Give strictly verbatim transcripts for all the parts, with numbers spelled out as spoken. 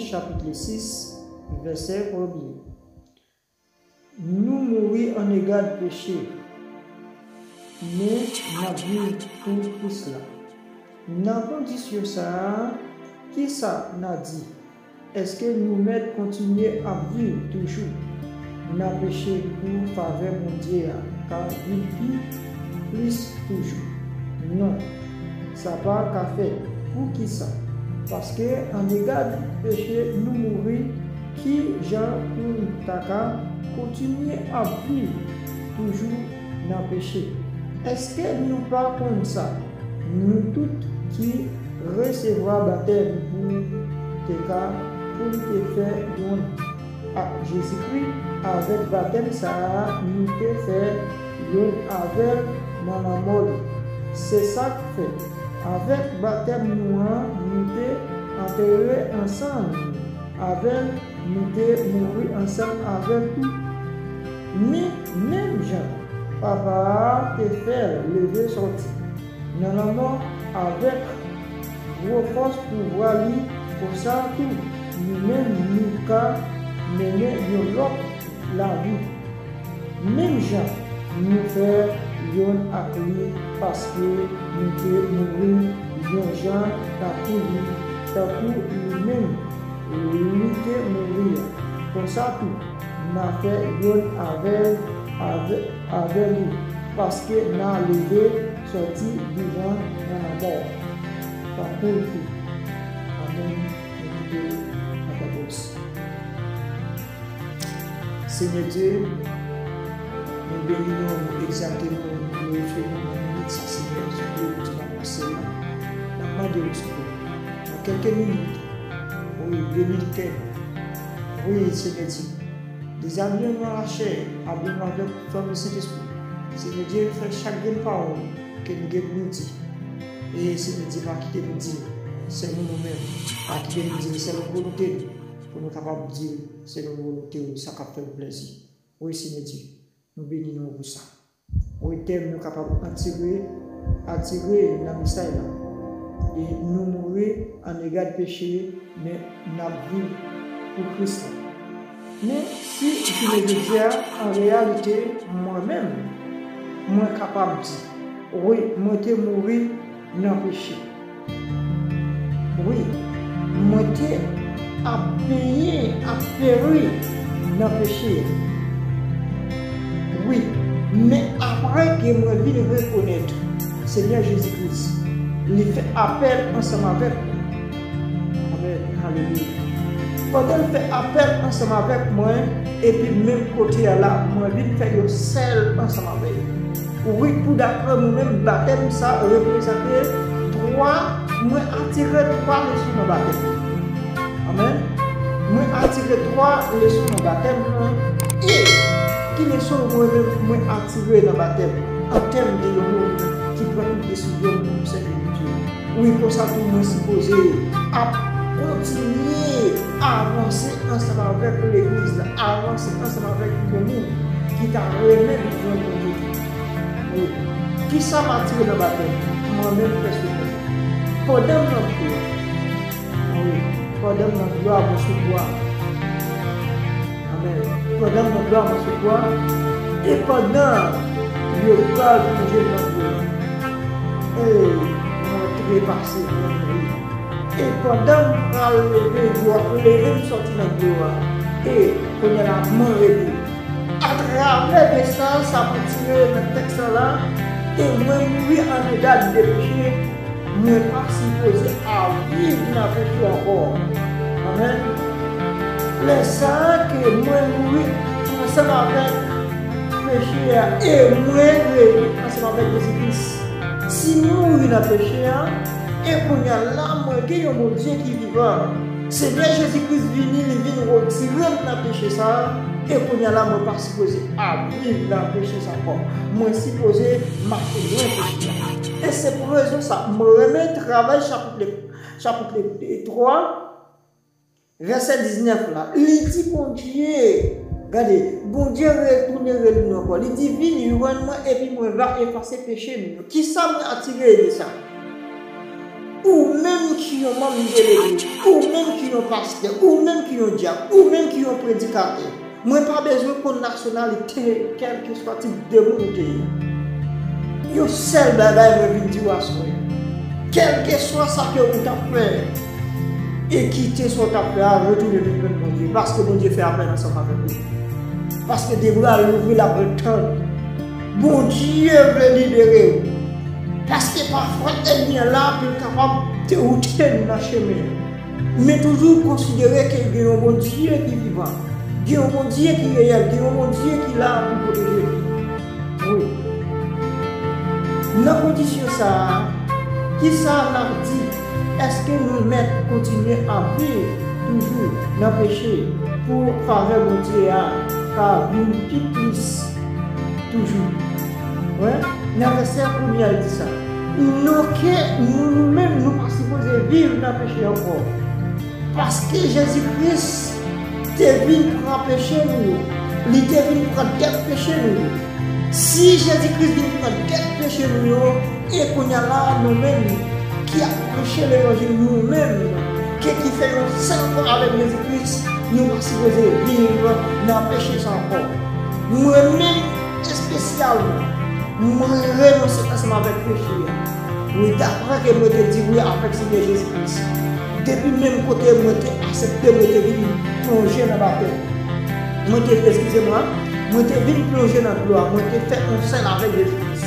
chapit sis, vèsè premye. Nou mouri annegad peche, men n ap viv pou Kris la. Nan kondisyon sa a, kisa n a di? Èske nou mèt kontinye ap viv toujou nan peche pou favè Bondye a ka vin pi plis toujou? Non, sa pa ka fèt. Poukisa? Paske annegad peche nou mouri, ki jan pou n ta ka kontinye ap viv toujou nan peche? Èske nou pa konn sa? Nou tout ki resevwa batèm pou te ka, pou n te fè yonn ak Jezikri, avèk batèm sa a, nou te fè yonn avè l nan lanmò li. Se sa k fè, avèk batèm nou an, nou te antere ansanm avè l, nou te mouri ansanm avè l tou. Men, menm jan Papa a te fè l leve sòti nan lanmò avèk gwo fòs pouvwa li, konsa tou, nou menm nou ka mennen yon lòt lavi. Menm jan nou fè yonn ak li, paske nou te mouri yon jan tankou li, tankou li menm li te mouri a. Konsa tou, n a fè yonn avè, avè, avè li, paske n a leve sòti vivan nan lanmò, tankou l tou. Amèn. Nou kite nan tandans. Senyè Dye, nou beni nou, nou egzalte nou, nou glorifye nou nan minit sa, Senyè, souple pou ti papa sèlman. N ap mande w, souple, nan kèlke minit, wi, beni kè nou. Wi, Senyè Dye, dezabiye nou nan lachè, abiye nou avèk fòm Sentespri. Senyè Dye, fè chak grenn pawòl ke nou gen pou nou di. E Senyè Dye, pa kite nou di l sèlman nou menm. Pa kite nou di l sèlman volonte nou, pou nou kapab di l selon volonte w, sa k ap fè w plezi. Wi, Senyè Dye, nou beni non w pou sa. Wi, tèm nou kapab atire, atire nan mesaj la. E nou mouri annegad peche, men n ap viv pou Kris la. Men si jounen jodi a, an reyalite, mwen menm, mwen kapab di, wi, mwen te mouri nan peche. Wi, mwen te ap benyen, ap peri nan peche a. Wi, men apre ke mwen vin rekonèt Senyè Jezi Kris, li fè apèl ansanm avèk mwen. Amèn. Alelouya. Pandan l fè apèl ansanm avèk mwen, epi menm kote a la, mwen vin fè yon sèl ansanm avè l. Wi, pou daprè mwen menm, batèm sa reprezante twa, mwen atire twa leson nan batèm. Amèn. Mwen atire twa leson nan batèm nan. E ki leson mwen menm mwen atire nan batèm? An tèm de yon moun ki pran tout desizyon pou sèvi Bondye. Wi, konsa tou mwen sipoze ap kontinye avanse ansanm avèk legliz la, avanse ansanm avèk yon moun ki ta renmen jwenn Bondye tou. Wi. Kisa m atire nan batèm? Mwen menm pèsonèl. Pandan m nan dlo a, wi, pandan m nan dlo a, mwen sou kwa. Amèn. Pandan m nan dlo a, mwen sou kwa. E pandan yo pral plonje m nan dlo a, e mwen trepase, mwen mouri. E pandan m pral leve, yo ap leve m sòti nan dlo a. E kounye a la, mwen rete. Atravè de sa, sa mwen tire nan tèks la, e mwen mouri anndan de peche, mwen pa sipoze ap viv nan peche ankò. Amèn. Lè sa a ke mwen mouri ansanm avèk peche a, e mwen reviv ansanm avèk Jezi Kris. Si mwen mouri nan peche a, e kounye a la, mwen gen yon Bondye ki vivan. Senyè Jezi Kris vini, li vin retire m nan peche sa a, e kounye a la, mwen pa sipoze ap viv nan peche sa ankò. Mwen sipoze mache lwen peche a. E se pou rezon sa, mwen renmen travay chapit, chapit twa, vèsè diznèf la. Li di Bondye, gade, Bondye retounen rele nou ankò. Li di, vin jwenn mwen, epi mwen va efase peche nou yo. Kisa mwen atire de sa? Ou menm ki yon manm de legliz, ou menm ki yon pastè, ou menm ki yon dyak, ou menm ki yon predikatè, mwen pa bezwen konn nasyonalite, kèlkeswa tip de moun ou te ye. Yon sèl bagay mwen vin di w aswè. Kèlkeswa sa ke ou t ap fè, e kite sa w t ap fè a, retounen vin jwenn Bondye, paske Bondye fè apèl ansanm avèk ou. Paske de bra l louvri, l ap tann. Bondye vle libere w. Paske pafwa ènmi an la pou l kapab dewoute nou nan chemen an. Men toujou konsidere ke gen yon Bondye ki vivan, gen yon Bondye ki reyèl, gen yon Bondye ki la pou pwoteje nou. Wi. Nan kondisyon sa a, kisa n ap di? Èske nou mèt kontinye ap viv toujou nan peche pou favè Bondye a ka vin pi plis toujou? Wi, nan vèsè premye a, l di sa. Non, ke nou, nou menm, nou pa sipoze viv nan peche ankò. Paske Jezi Kris te vin pran peche nou yo. Li te vin pran dèt peche nou yo. Si Jezi Kris vin pran dèt peche nou yo, e kounye a la, nou menm ki ap preche levanjil, nou menm ki, ki fè yon sèl kò avèk Jezi Kris, nou pa sipoze viv nan peche sa ankò. Mwen menm, espesyalman, mwen renonse ansanm avèk peche a. Wi, daprè ke mwen te di wi avèk Senyè Jezi Kris. Depi menm kote mwen te aksepte, mwen te vin plonje nan batèm. Mwen te, eskize mwen, mwen te vin plonje nan dlo a, mwen te fè yon sèl avèk Jezi Kris.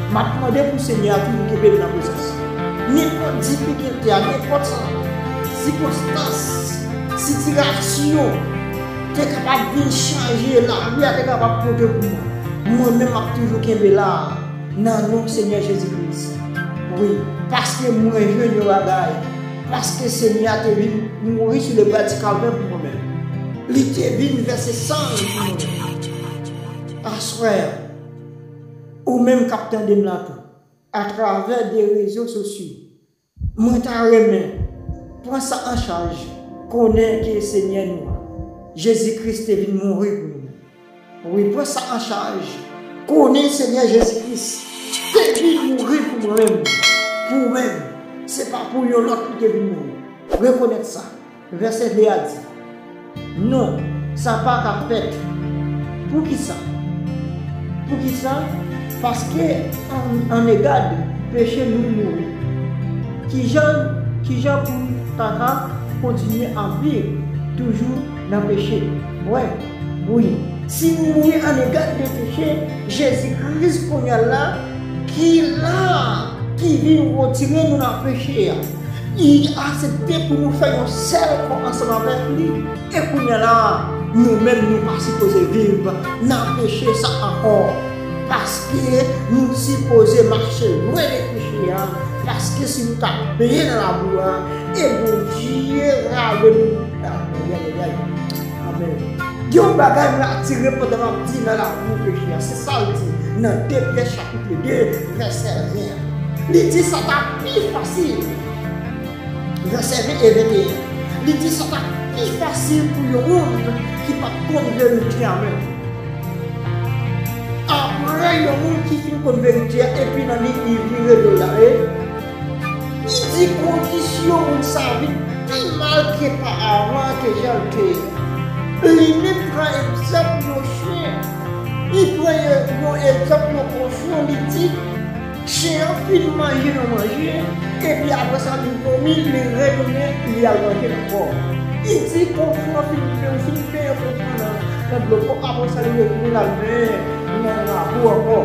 M ap mande pou Senyè a toujou kenbe m nan prezans. Nenpòt difikilte a, nenpòt sikonstans, sitirasyon te kapab vin chanje, lavi a te kapab pote pou mwen. Mwen menm, m ap toujou kenbe la. Nan non Senyè Jezi Kris. Wi, paske mwen jwenn yon bagay. Paske Senyè a te vin mouri sou le bwa di Kalvè pou mwen menm. Li te vin vèse san l pou mwen menm. Aswè a, ou menm k ap tande m la tou, atravè de rezo sosyo, mwen ta renmen pran sa an chaj, konnen ke Senyè nou an, Jezi Kris te vin mouri pou nou. Wi, pran sa an chaj, konnen Senyè Jezi Kris te vin mouri pou mwen menm, pou ou menm. Se pa pou yon lòt li te vin mouri. Rekonèt sa. Vèsè de a di, non, sa pa ka fèt. Poukisa? Poukisa? Paske an, an egad peche nou mouri. Kijan, kijan pou n ta ka kontinye ap viv toujou nan peche? Wè, wi. Si nou mouri an egad de peche, Jezi Kris kounye a la, ki la, ki vin retire nou nan peche a. Li aksepte pou nou fè yon sèl kò ansanm avèk li. E kounye a la, nou menm, nou pa sipoze viv nan peche sa ankò. Paske nou sipoze mache lwen de peche a. Paske si nou ta benyen nan labou a, e Bondye rale nou. Ayayayay. Amèn. Gen yon bagay mwen atire pandan m ap di nan labou peche a. Se sa l di nan de Pyè chapit de, vèsè ven an. Li di sa ta pi fasil. Vèsè ven e venteyen. Li di sa ta pi fasil pou yon moun ki pa t konn verite a menm. Apre yon moun ki fin konn verite a, epi nan li, li vire do l la, e li di kondisyon moun sa vin pi mal ke pa avan ke jan l te ye. Li menm pran egzanp yon chen. Li pran yon, yon egzanp yon kochon, li di, chen an fin manje yon manje, epi apre sa li vomi, li retounen, li al manje l ankò. Li di kochon an fin, fin benyen kochon nan, nan dlo, apre sa li retounen, l al benyen nan labou ankò.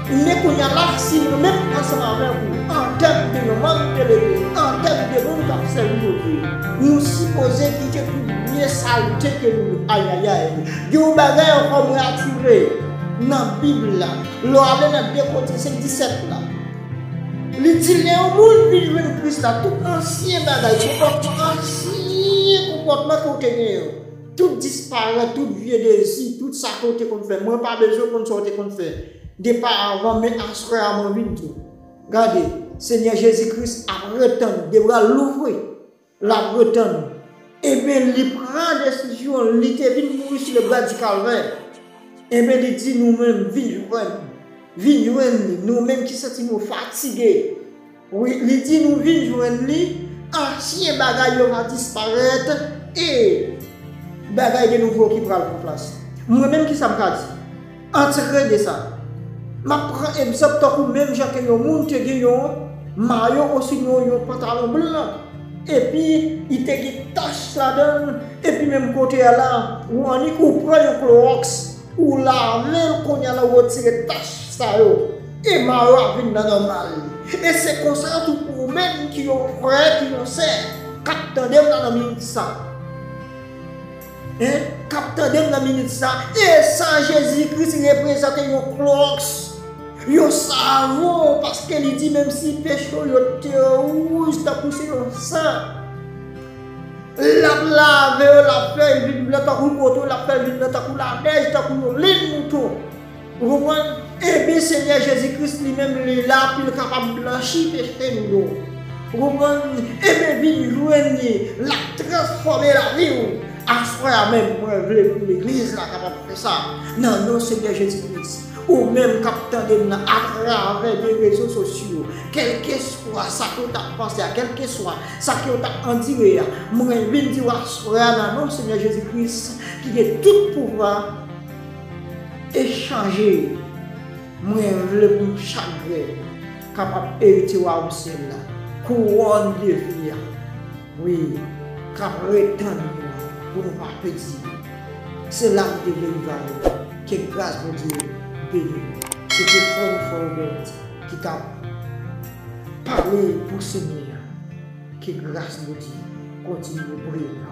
Men kounye a la, si nou menm ansanm avèk ou, an tèm de yon manm de legliz, an tèm de moun k ap sèvi Bondye, nou sipoze kite tout vye salte ke nou yo. Ayayay. Gen yon bagay ankò mwen atire nan Bib la. Lè w ale nan de Korentyen senk disèt la, li di lè yon moun vin jwenn Kris la, tout ansyen bagay, konpòtman, ansyen konpòtman ke w te gen yo, tout disparèt, tout vye dezi, tout sa ke w te konn fè. Mwen pa bezwen konn sa w te konn fè. Depi avan, men aswè a mwen vin tou. Gade, Senyè Jezi Kris ap ret tann, de bra l louvri, l ap ret tann. Ebyen, li pran desizyon, li te vin mouri sou le bwa di Kalvè. Ebyen, li di nou menm, vin jwenn, vin jwenn li, nou menm ki santi nou fatige. Wi, li di nou vin jwenn li, ansyen bagay yo va disparèt e bagay de nouvo ki pral pran plas. Mwen menm, ki sa m ka di? Antre de sa. M ap pran egzanp tankou menm jan ke yon moun te gen yon mayo osinon yon pantalon blan, epi li te gen tach ladan l, epi menm kote a la, ou annik ou pran yon klowòks, ou lave l, kounye a la ou retire tach sa yo, e mayo a vin nan nòmal. E se konsa tou pou ou menm ki yon frè, ki yon sè, k ap tande m la nan minit sa. Hein? K ap tande m nan minit sa. E san Jezi Kris reprezante yon klowòks, yon savon, paske li di menm si peche w yo te wouj tankou se yon san, l ap lave yo, l ap fè l vin blan tankou koton, l ap fè l vin blan tankou lanèj, tankou yon lenn mouton. Ou konprann? Ebyen, Senyè Jezi Kris li menm, li la pou l kapab blanchi peche nou yo. Ou konprann? Ebyen, vin jwenn li, l ap transfòme lavi w. Aswè a menm, mwen vle pou legliz la kapab fè sa. Nan non Senyè Jezi Kris, ou menm k ap tande m nan atravè de rezo sosyo, kèlkeswa sa ke w t ap panse a, kèlkeswa sa ke w t ap andire a, mwen vin di w aswè a nan non Senyè Jezi Kris ki gen tout pouvwa, e chanje. Mwen vle pou nou chak grenn kapab erite wayòm syèl la, kouwòn de vi a. Wi, k ap ret tann nou an pou nou pa pèdi. Se la m te vle rive avèk ke gras Bondye beni nou. Se te frè nou, frè Robert, ki t ap pale pou Senyè a. Ke gras Bondye kontinye briye.